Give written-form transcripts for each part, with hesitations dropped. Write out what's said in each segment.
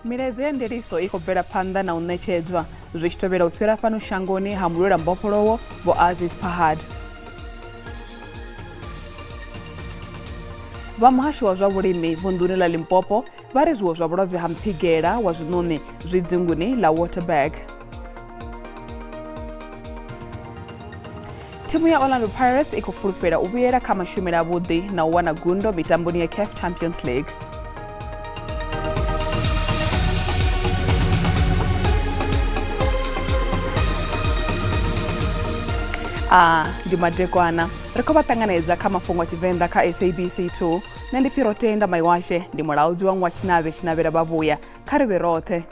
Milaedza ya ndiliso i khou bvela phanḓa na u ṋetshedzwa zwi tshi tevhela u fhira fhano shangoni ha mulwela mbofholowo Vho Aziz Pahad. Vha muhasho wa zwa vhulimi vunḓuni ḽa Limpopo vha ri zwiwo zwa vhulwadze ha mphigela wa zwiṋoni zwi dzinguni ḽa Waterberg. Thimu ya Orlando Pirates i khou fulufhela u vhuyela kha mashumele avhuḓi na u wana gundo mitamboni ya CAF Champions League. A ndi madekwana ri khou vha ṱanganedza kha mafhungo a Tshivenḓa kha SABC 2. Nṋe ndi pfi Rotenda Maiwashe, ndi mulaudzi wa Ngwa Tshinavhe Tshinavhela Vhavhuya. Kha ri vhe roṱhe.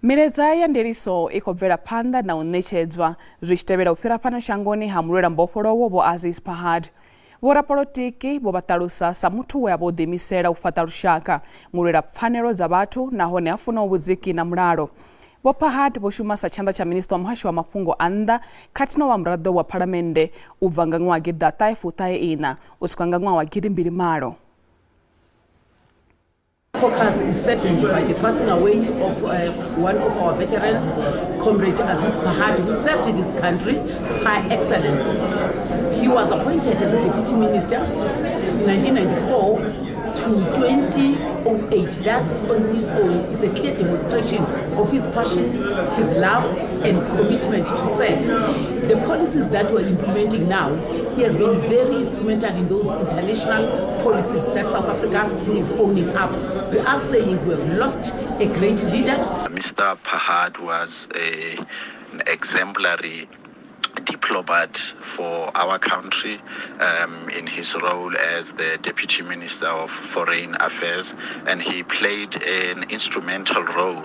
Milaedza ya ndiliso i khou bvela phanḓa na u ṋetshedzwa zwi tshi tevhela u fhira fhano shangoni ha mulwela mbofholowo Vho Aziz Pahad. Vhorapolotiki vho vha ṱalusa sa muthu we a vha o ḓiimisela u fhaṱa lushaka, mulwela pfanelo dza vhathu nahone a funaho vhudziki na mulalo. Vho Pahad vho shuma sa tshanḓa tsha minisiṱa wa muhasho wa mafhungo a nnḓa khathihi na u vha muraḓo wa phalamennde u bva nga ṅwaha gidiḓaṱahe fuṱahe iṋa u swika nga ṅwaha wa gidimbili malo. Caucus is saddened by the passing away of one of our veterans, Comrade Aziz Pahad, who served this country par excellence. He was appointed as a deputy minister in 1994 to 2008. That on its own is a clear demonstration of his passion, his love, and commitment to serve. The policies that we're implementing now, he has been very instrumental in those international policies that South Africa is owning up. We are saying we have lost a great leader. Mr. Pahad was an exemplary diplomat for our country in his role as the Deputy Minister of Foreign Affairs, and he played an instrumental role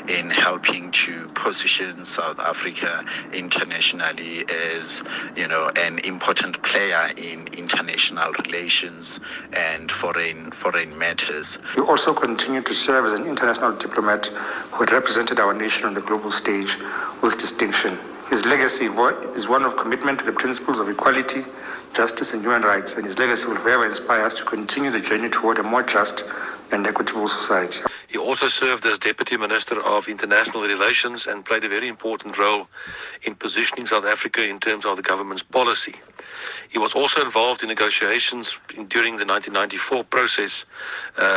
in helping to position South Africa internationally as, you know, an important player in international relations and foreign matters. He also continued to serve as an international diplomat who had represented our nation on the global stage with distinction. His legacy is one of commitment to the principles of equality, justice, and human rights, and his legacy will forever inspire us to continue the journey toward a more just and equitable society. He also served as Deputy Minister of International Relations and played a very important role in positioning South Africa in terms of the government's policy. He was also involved in negotiations during the 1994 process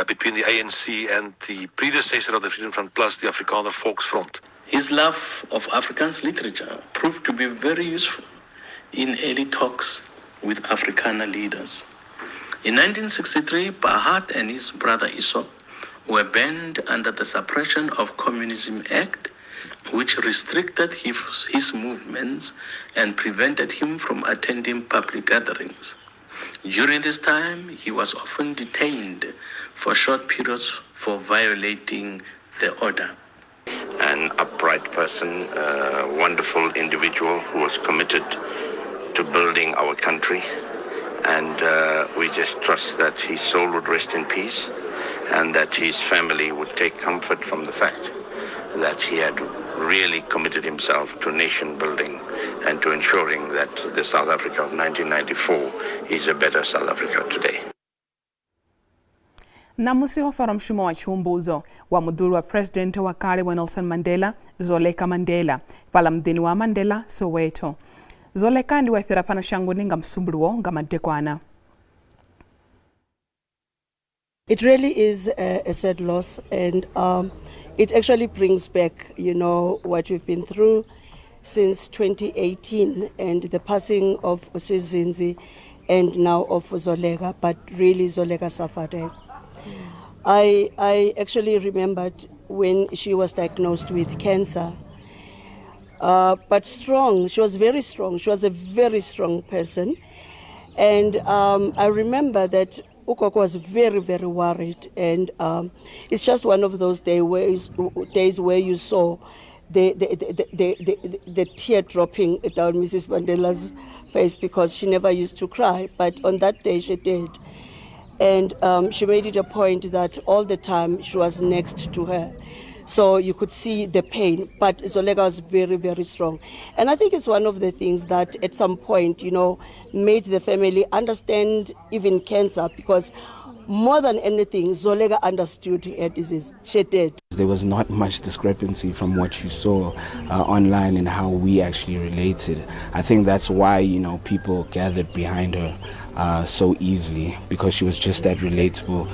between the ANC and the predecessor of the Freedom Front Plus, the Afrikaner Volksfront. His love of Afrikaans literature proved to be very useful in early talks with Afrikaner leaders. In 1963, Pahad and his brother Essop were banned under the Suppression of Communism Act, which restricted his movements and prevented him from attending public gatherings. During this time, he was often detained for short periods for violating the order. An upright person, a wonderful individual who was committed to building our country, and we just trust that his soul would rest in peace and that his family would take comfort from the fact that he had really committed himself to nation building and to ensuring that the South Africa of 1994 is a better South Africa today. Ṋamusi ho farwa mushumo wa tshihumbudzo wa muḓulu wa presidennde wa kale wa Nelson Mandela, Zoleka Mandela, fhaḽa muḓini wa Mandela, Soweto. Zoleka ndi we a fhira fhano shangoni nga Musumbuluwo nga madekwana. It really is a sad loss, and it actually brings back, what we've been through since 2018 and the passing of Zinzi and now of Zoleka, but really Zoleka suffered. I actually remembered when she was diagnosed with cancer, but strong. She was very strong. She was a very strong person. And I remember that Ukoko was very, very worried. And it's just one of those days where you saw the tear dropping down Mrs. Mandela's face, because she never used to cry. But on that day she did. And she made it a point that all the time she was next to her. So you could see the pain, but Zoleka was very, very strong. And I think it's one of the things that at some point, made the family understand even cancer, because More than anything, Zoleka understood her disease. She did. There was not much discrepancy from what you saw online and how we actually related. I think that's why, you know, people gathered behind her so easily, because she was just that relatable,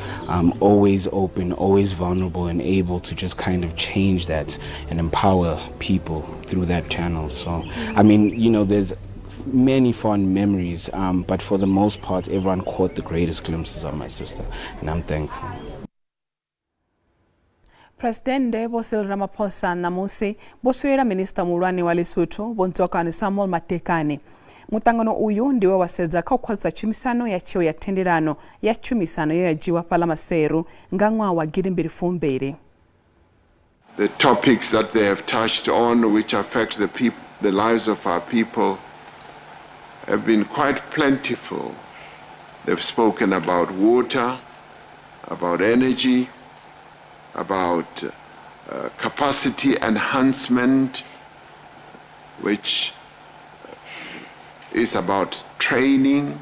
always open, always vulnerable, and able to just kind of change that and empower people through that channel. So, I mean, you know, there's many fond memories, but for the most part, everyone caught the greatest glimpses of my sister, and I'm thankful. Presidennde Vho Cyril Ramaphosa ṋamusi vho swiela Minisiṱa Muhulwane wa Lesotho Vho Ntswakani Samuel Matekane. Muṱangano uyu ndi we wa sedza kha u khwaṱhisa tshumisano ya tsheo ya thendelano ya tshumisano ye ya dzhiwa fhaḽa Maseru nga ṅwaha wa gidimbili fumbili. The topics that they have touched on, which affect the, peop- the lives of our people, have been quite plentiful. They've spoken about water, about energy, about capacity enhancement, which is about training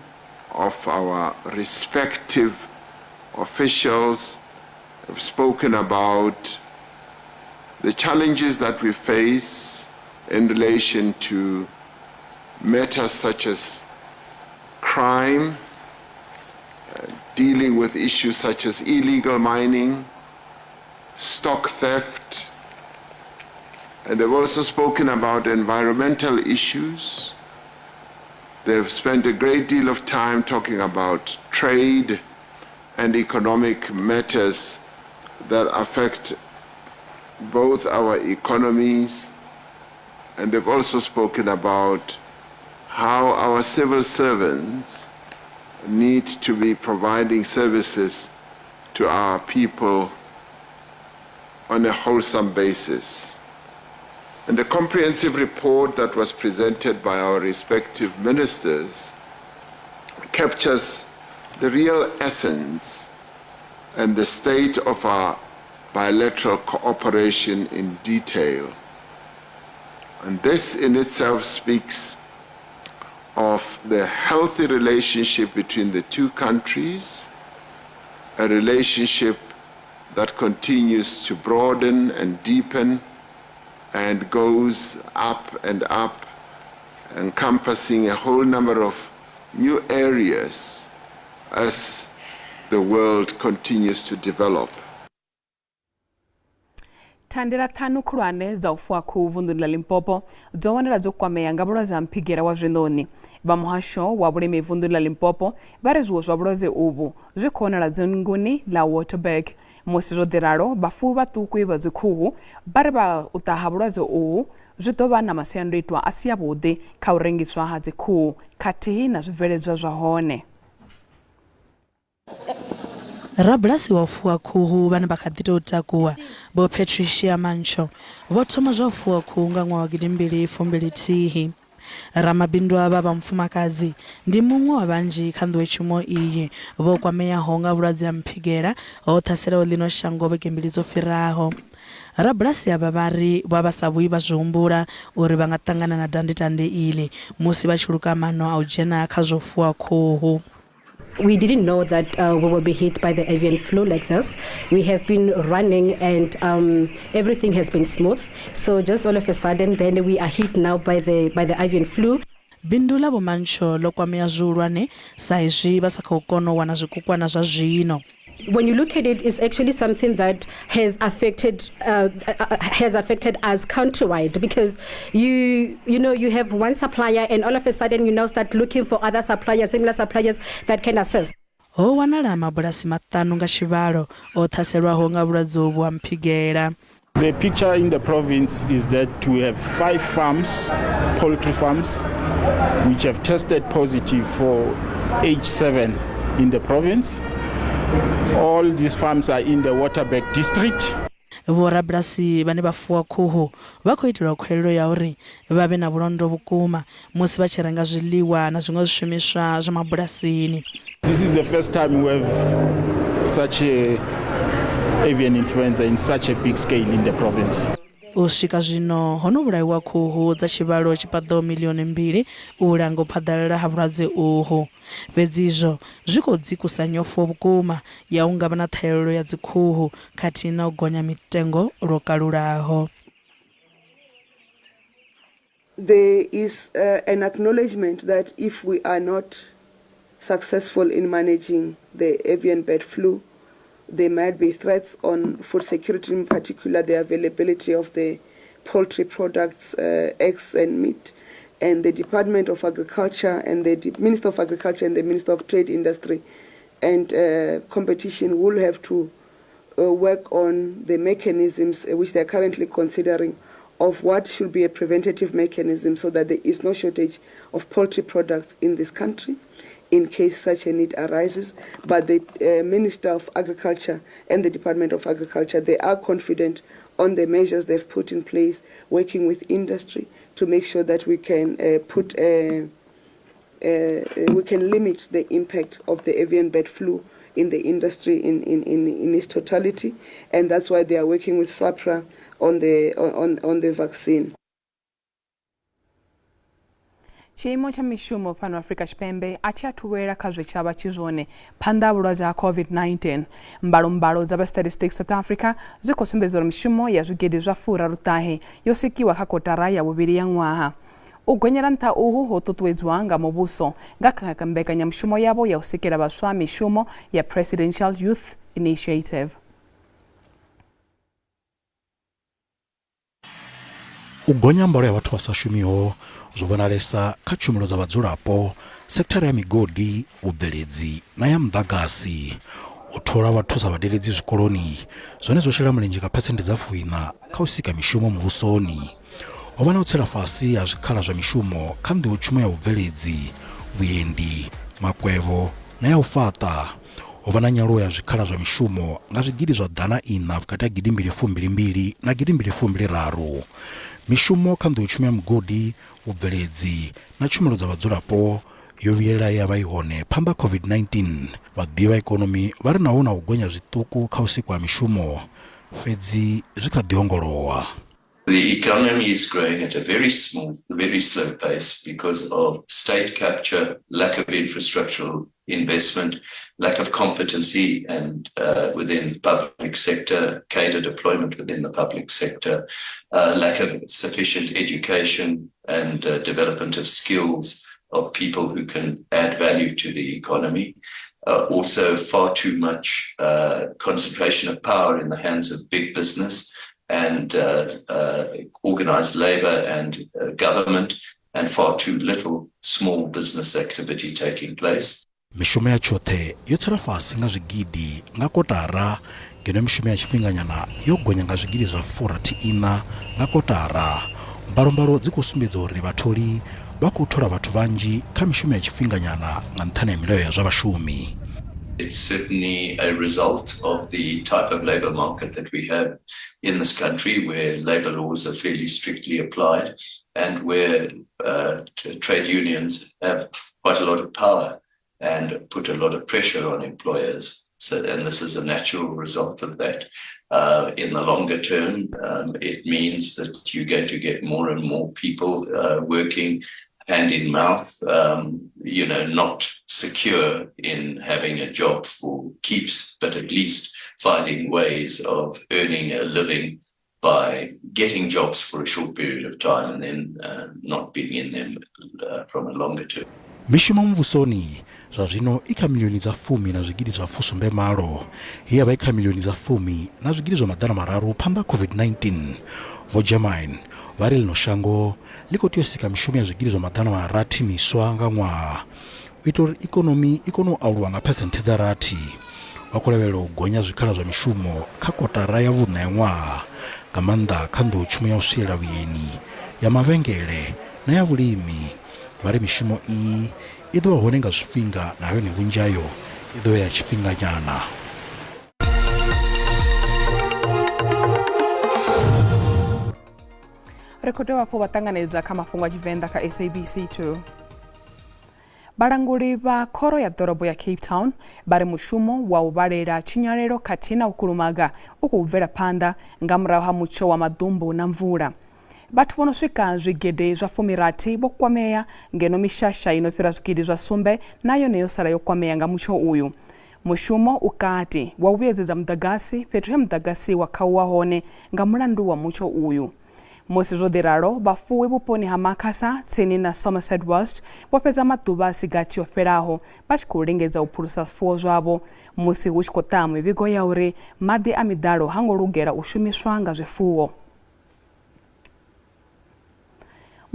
of our respective officials. Have spoken about the challenges that we face in relation to matters such as crime, dealing with issues such as illegal mining, stock theft, and they've also spoken about environmental issues. They've spent a great deal of time talking about trade and economic matters that affect both our economies. And they've also spoken about how our civil servants need to be providing services to our people on a wholesome basis. And the comprehensive report that was presented by our respective ministers captures the real essence and the state of our bilateral cooperation in detail. And this in itself speaks of the healthy relationship between the two countries, a relationship that continues to broaden and deepen and goes up and up, encompassing a whole number of new areas as the world continues to develop. Thandela ṱhanu khulwane dza u fuwa khuhu vunḓuni ḽa Limpopo dzo wanala dzo kwamea nga vhulwadze ha mphigela wa zwiṋoni. Vha muhasho wa vhulimi vunḓuni ḽa Limpopo vha ri zwiwo zwa vhulwadze uvhu zwi khou wanala dzinguni ḽa Waterberg. Musi zwo ḓi ralo, vhafuwi vhaṱuku vha dzikhuhu vha ri vha u ṱaha vhulwadze uhu zwi ḓo vha na masiandoitwa a si avhuḓi kha u rengiswa ha dzikhuhu khathihi na zwibveledzwa zwa hone. Rabulasi wa u fuwa khuhu vhane vha kha ḓi tou takuwa Vho Patricia Mantsho vho thoma zwa u fuwa khuhu nga ṅwaha wa gidimbili fumbili thihi. Ramabindu avha vha mufumakadzi ndi muṅwe wa vhanzhi kha nḓowetshumo iyi vho kwameaho nga vhulwadze ha mphigela ho ṱhaselaho ḽino shango vhege mbili dzo fhiraho. Rabulasi avha vha ri vho vha vha sa vhuyi vha zwi humbula uri vha nga ṱangana na dandetande iḽi musi vha tshi luka maano a u dzhena kha zwa u fuwa khuhu. We didn't know that we will be hit by the avian flu like this. We have been running and everything has been smooth. So just all of a sudden, then we are hit now by the avian flu. Bindu ḽa Vho Mantsho ḽo kwamea zwihulwane sa izwi vha sa khou kona u wana zwikukwana zwa zwino. When you look at it, it's actually something that has affected us countrywide because you have one supplier and all of a sudden you now start looking for other suppliers, similar suppliers that can assist. Ho wanala mabulasi maṱanu nga tshivhalo o ṱhaselwaho nga vhulwadze uvhu ha mphigela. The picture in the province is that we have five farms, poultry farms, which have tested positive for H7 in the province. All these farms are in the Waterberg district. Vhorabulasi vhane vha fuwa khuhu vha khou itelwa khuwelelo ya uri vha vhe na vhulondo vhukuma musi vha tshi renga zwiḽiwa na zwiṅwe zwishumiswa zwa mabulasini. This is the first time we have such a avian influenza in such a big scale in the province. U swika zwino ho no vhulaiwa khuhu dza tshivhalo tshi paḓaho miḽioni mbili u langa u phaḓalala ha vhulwadze uhu. Fhedzi izwo zwi khou dzikusa nyofho vhukuma ya u nga vha na ṱhahelelo ya dzikhuhu khathihi na u gonya mitengo lwo kalulaho. There is an acknowledgement that if we are not successful in managing the avian bird flu, there might be threats on food security, in particular the availability of the poultry products, eggs and meat. And the Department of Agriculture and the Minister of Agriculture and the Minister of Trade, Industry and Competition will have to work on the mechanisms which they are currently considering of what should be a preventative mechanism so that there is no shortage of poultry products in this country in case such a need arises. But the Minister of Agriculture and the Department of Agriculture, they are confident on the measures they've put in place, working with industry to make sure that we can we can limit the impact of the avian bird flu in the industry in its totality, and that's why they are working with SAHPRA on the vaccine. Tshiimo tsha mishumo fhano Afrika Tshipembe a tshi athu vhuela kha zwe tsha vha tshi zwone phanḓa ha vhulwadze ha COVID-19. Mbalombalo dza vha Statistics South Africa zwi khou sumbedza uri mishumo ya zwigidi zwa 36 yo sikiwa kha kotara ya vhuvhili ya ṅwaha. U gonyela nṱha uhu ho ṱuṱuwedzwa nga muvhuso nga kha mbekanyamushumo yavho ya u sikela vhaswa mishumo ya Presidential Youth Initiative. U gonya mbalo ya vhathu vha sa shumiho zwo vhonalesa kha tshumelo dza vhadzulapo, sekithara ya migodi, vhubveledzi na ya muḓagasi. U thola vhathu sa vhadededzi zwikoloni zwone zwo shela mulenzhe nga phesenthe dza 40 kha u sika mishumo muvhusoni. Ho vha na u tsela fhasi ha zwikhala zwa mishumo kha nḓowetshumo ya vhubveledzi, vhuendi, makwevho na ya u fhaṱa. Ho vha na nyaluwo ya zwikhala zwa mishumo nga zwigidi zwa 400 vhukati ha 2022 na 2023. Mishumo kha nḓowetshumo ya mugodi, vhubveledzi na tshumelo dza vhadzulapo yo vhuyela ye ya vha i hone phanḓa ha COVID-19. Vhaḓivhi vha ikonomi vha ri naho hu na u gonya zwiṱuku kha u sikwa ha mishumo, fhedzi zwi kha ḓi ongolowa. The economy is growing at a very small, very slow pace because of state capture, lack of infrastructural investment, lack of competency and within public sector, cadre deployment within the public sector, lack of sufficient education and development of skills of people who can add value to the economy. Also far too much concentration of power in the hands of big business and organized labor and government, and far too little small business activity taking place. Mishumo ya tshoṱhe yo tsela fhasi nga zwigidi nga kotara, ngeno mishumo ya tshifhinganyana yo gonya nga zwigidi zwa 64 nga kotara. Mbalombalo dzi khou sumbedza uri vhatholi vha khou thola vhathu vhanzhi kha mishumo ya tshifhinganyana nga nṱhani ha milayo ya zwa vhashumi. It's certainly a result of the type of labor market that we have in this country, where labor laws are fairly strictly applied and where trade unions have quite a lot of power and put a lot of pressure on employers. And this is a natural result of that. In the longer term, it means that you're going to get more and more people working hand in mouth, not secure in having a job for keeps, but at least finding ways of earning a living by getting jobs for a short period of time and then not being in them from a longer term. Mishumo muvhusoni zwa zwino i kha milioni dza 10 na zwigidi zwa 78, he ya vha i kha milioni dza 10 na zwigidi zwa 300 phanḓa COVID-19. Vho Jermyn vha ri ḽino shango ḽi khou tea u sika mishumo ya zwigidi zwa 600 miswa nga ṅwaha u itela uri ikonomi i kone u aluwa nga phesenthe dza 6. Vha khou lavhelela u gonya zwikhala zwa mishumo kha kotara ya vhuṋa ya ṅwaha, nga maanḓa kha nḓowetshumo ya u swiela vhueni, ya mavhengele na ya vhulimi. Vha ri mishumo iyi i ḓo vha hone nga zwifhinga nahone vhunzhi hayo i ḓo vha ya tshifhinganyana. Ri khou dovha hafhu vha ṱanganedza kha mafhungo a Tshivenḓa kha SABC 2. Vhalanguli vha khoro ya ḓorobo ya Cape Town vha ri mushumo wa u vhalela tshinyalelo khathihi na u kulumaga u khou bvela phanḓa nga murahu ha mutsho wa maḓumbu na mvula. Vhathu vho no swika zwigidi zwa 60 vho kwamea ngeno mishasha i no fhira zwigidi zwa 7 na yone yo sala yo kwamea nga mutsho uyu. Mushumo u kati wa u vhuyedzedza muḓagasi fhethu he muḓagasi wa khauwa hone nga mulandu wa mutsho uyu. Musi zwo ḓi ralo, vhafuwi vhuponi ha Makhasa tsini na Somerset West vho fhedza maḓuvha a si gathi o fhelaho vha tshi khou lingedza u phulusa zwifuwo zwavho musi hu tshi khou ṱaha mivhigo ya uri maḓi a miḓalo ha ngo lugela u shumiswa nga zwifuwo.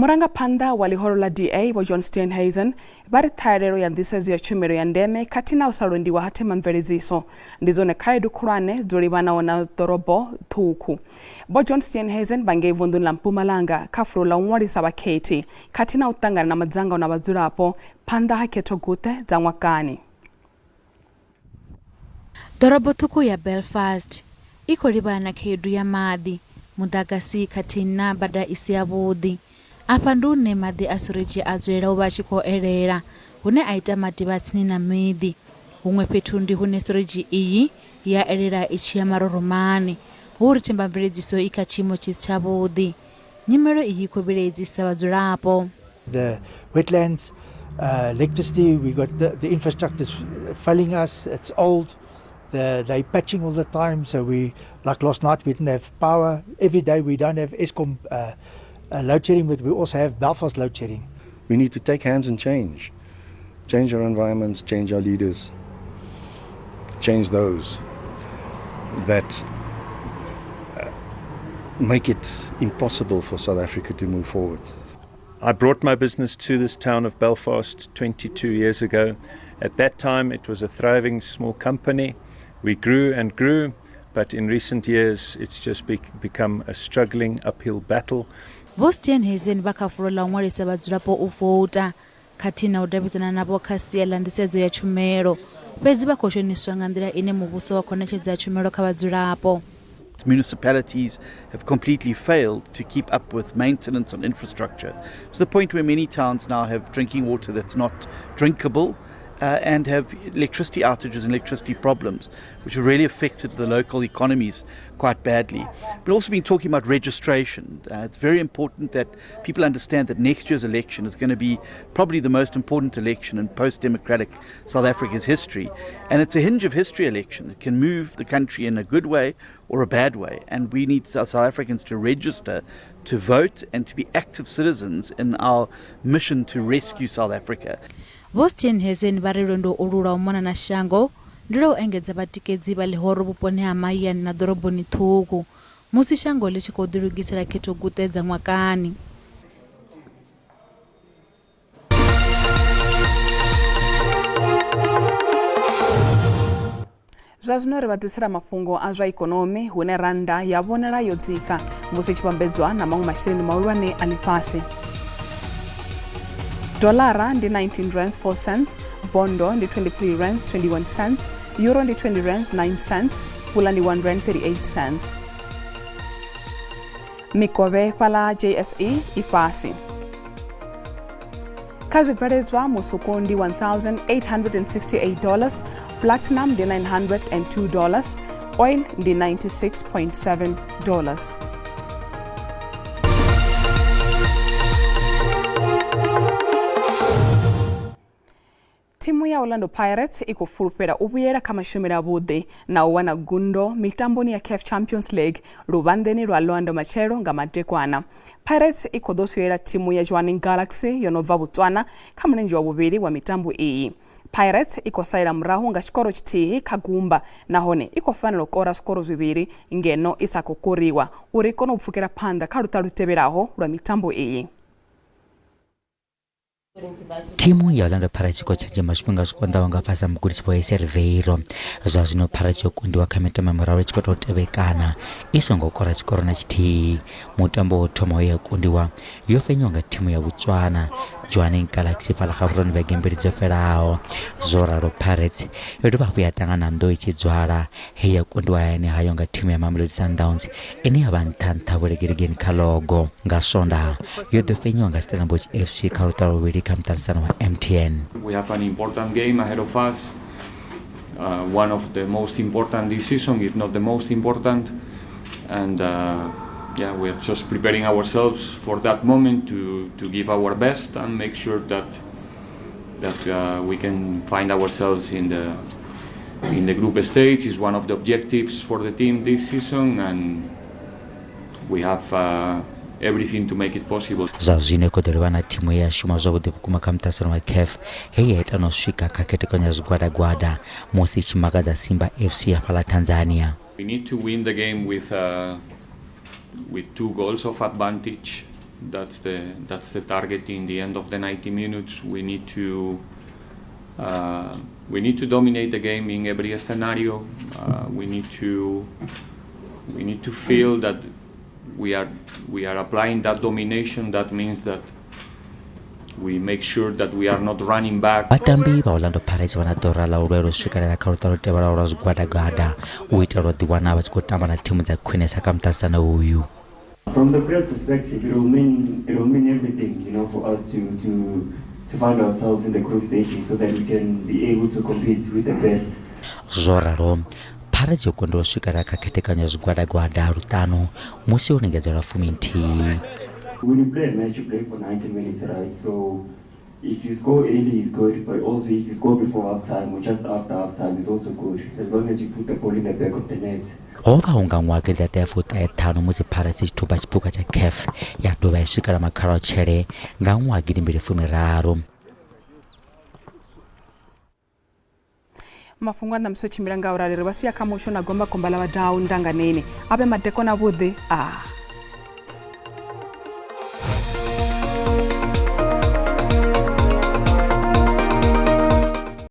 Murangaphanḓa wa ḽihoro ḽa DA Vho John Steenhuisen vha ri ṱhahelelo ya nḓisedzo ya tshumelo ya ndeme khathihi na u sa londiwa ha themamveledziso ndi dzone khaedu khulwane dzo livhanaho na ḓorobo ṱhukhu. Vho John Steenhuisen vha ngei vunḓuni ḽa Mpumalanga kha fulo ḽa u ṅwalisa vhakhethi khathihi na u ṱangana na madzangano a vhadzulapo phanḓa ha khethoguṱe dza ṅwakani. Ḓorobo ṱhukhu ya Belfast i khou livhana na khaedu ya maḓi, muḓagasi khathihi na bada i si yavhuḓi. Afha ndi hune maḓi a siridzhi a dzulela u vha a tshi khou elela, hune a ita mativha tsini na miḓi. Huṅwe fhethu ndi hune siridzhi iyi ya elela i tshi ya maroromani, hu uri thembamveledziso i kha tshiimo tshi si tshavhuḓi. Nyimelo iyi i khou vhilaedzisa vhadzulapo. The wetlands, electricity, we got the infrastructure is failing us, it's old, they're patching all the time, so we, like last night, we didn't have power. Every day we don't have Eskom load shedding, but we also have Belfast load shedding. We need to take hands and change. Change our environments, change our leaders, change those that make it impossible for South Africa to move forward. I brought my business to this town of Belfast 22 years ago. At that time, it was a thriving small company. We grew and grew, but in recent years, it's just become a struggling uphill battle. Vho Steenhuisen vha kha fulo ḽa u ṅwalisa vhadzulapo u vouta khathihi na u davhidzana navho kha sia ḽa nḓisedzo ya tshumelo. Fhedzi vha khou shoniswa nga nḓila ine muvhuso wa khou ṋetshedza tshumelo kha vhadzulapo. Municipalities have completely failed to keep up with maintenance on infrastructure, to the point where many towns now have drinking water that's not drinkable, and have electricity outages and electricity problems, which have really affected the local economies quite badly. We've also been talking about registration. It's very important that people understand that next year's election is going to be probably the most important election in post-democratic South Africa's history. And it's a hinge of history election. It can move the country in a good way or a bad way. And we need South Africans to register, to vote, and to be active citizens in our mission to rescue South Africa. Vho Steenhuisen vha ri lwendo ulu lwa u mona na shango ndi lwa u engedza vhatikedzi vha ḽihoro vhuponi ha mahayani na ḓoroboni ṱhukhu musi shango ḽi tshi khou ḓilugisela khethoguṱe dza ṅwakani. Zwa zwino ri vha ḓisela mafhungo a zwa ikonomi hune randa ya vhonala yo dzika musi i tshi vhambedzwa na maṅwe masheleni mahulwane a ḽifhasi. Dolara ndi 19 rands 4 cents, bondo ndi 23 rands 21 cents, euro ndi 20 rands 9 cents, pula ndi 1 rand 38 cents. Mikovhe fhaḽa JSE i fhasi. Kha zwibveledzwa musuku ndi $1,868, platinum ndi $902, oil ndi $96.7. Thimu ya Orlando Pirates i khou fulufhela u vhuyela kha mashumele avhuḓi na u wana gundo mitamboni ya CAF Champions League luvhanḓeni lwa Orlando matshelo nga madekwana. Pirates i khou ḓo swiela thimu ya Jwaneng Galaxy yo no bva Botswana kha mulenzhe wa vhuvhili wa mitambo iyi. Pirates i khou salela murahu nga tshikoro tshithihi kha gumba nahone i khou fanela u kora zwikoro zwivhili ngeno i sa khou koriwa uri i kone u pfukela phanḓa kha luṱa lu tevhelaho lwa mitambo iyi. Thimu ya Orlando Pirates i khou tshenzhema zwifhinga zwi konḓaho nga fhasi ha mugudisi Vho Jose Riveiro. Zwa zwino Pirates yo kundiwa kha mitambo miraru i tshi khou tou tevhekana i songo kora tshikoro na tshithihi. Mutambo wo thoma we ya kundiwa yo fhenyiwa nga thimu ya Botswana. Jwaneng Galaxy fhaḽa Gaborone vhege mbili dzo fhelaho. Zwo ralo Pirates yo dovha hafhu ya ṱangana na Nḓou i tshi dzwala he ya kundiwa hayani hayo nga thimu ya Mamelodi Sundowns ine ya vha nṱha nṱha vhulegelegeni kha logo. Nga Swondaha yo ḓo fhenyiwa nga Stellenbosch FC kha luṱa lwa vhuvhili kha muṱaṱisano wa MTN. We have an important game ahead of us, one of the most important this season, if not the most important. And yeah, we are just preparing ourselves for that moment to give our best and make sure that we can find ourselves in the group stage. Is one of the objectives for the team this season, and we have everything to make it possible. Zwa zwino i khou ḓo livha na thimu ye ya shuma zwavhuḓi vhukuma kha muṱaṱisano wa CAF he ya ita na u swika kha khethekanyo ya zwigwadagwada musi i tshi makadza Simba FC ya fhaḽa Tanzania. We need to win the game with two goals of advantage. That's the target in the end of the 90 minutes. We need to dominate the game in every scenario. We need to feel that we are applying that domination. That means that we make sure that we are not running back. Vhatambi vha Orlando Pirates vha na ḓora ḽa u lwela u swikelela kha luṱa lu tevhelaho lwa zwigwadagwada u itela u ḓiwana vha tshi khou tamba na thimu dza khwinesa kha muṱaṱisano uyu. From the players' perspective, it will mean everything for us to find ourselves in the group stages so that we can be able to compete with the best. Zwo ralo Pirates yo kundwa u swikelela kha khethekanyo ya zwigwadagwada luṱanu musi yo lingedza lwa 11. When you play a match, you play for 90 minutes, right? So if you score early is good, but also if you score before half time or just after half time is also good, as long as you put the ball in the back of the net. Ho vha hu nga ṅwaha 1995 musi Pirates i tshi thuba tshiphuga tsha CAF ya dovha ya swikela makhalautshele nga ṅwaha 2013. Mafhungo a ṋamusi o tshimbila nga u rali ri vha sia kha musho na gombakomba ḽa vhadau ndanganeni a vhe madekwana avhuḓi a.